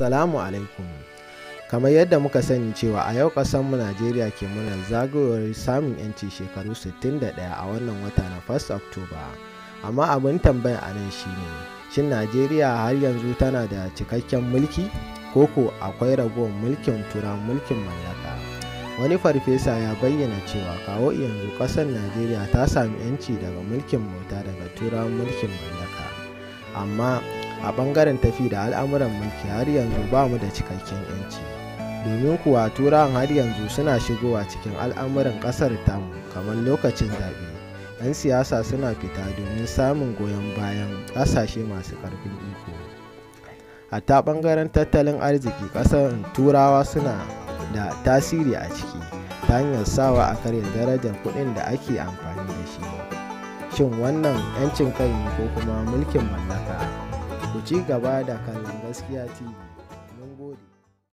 Assalamu alaikum. Kamar yadda muka sani cewa a yau ƙasarmu Najeriya ke murnar zagayowar samun 'yanci shekaru 61 a wannan wata na 1 October. Amma abin tambaya a nan shine, shin Najeriya har yanzu tana da cikakken mulki ko ko akwai ragowar mulkin turawan mulkin mallaka? Wani farfesa ya bayyana cewa kawo yanzu ƙasar Najeriya ta sami 'yanci daga mulkin bauta daga turawan mulkin mallaka. Amma a ɓangaren tafi da al'amuran mulki har yanzu ba mu da cikakken 'yanci. Domin kuwa turawan har yanzu suna shigowa cikin al'amuran ƙasar tamu kamar lokacin zaɓe. 'Yan siyasa suna fita domin samun goyon bayan ƙasashe masu ƙarfin iko. Hatta ɓangaren tattalin arziki ƙasar turawa suna da tasiri a ciki ta hanyar sawa a karya darajar kuɗin da ake amfani da shi. Shin wannan 'yancin kai ne ko kuma mulkin mallaka? Ku ci gaba da kallon Gaskiya TV. Mun gode.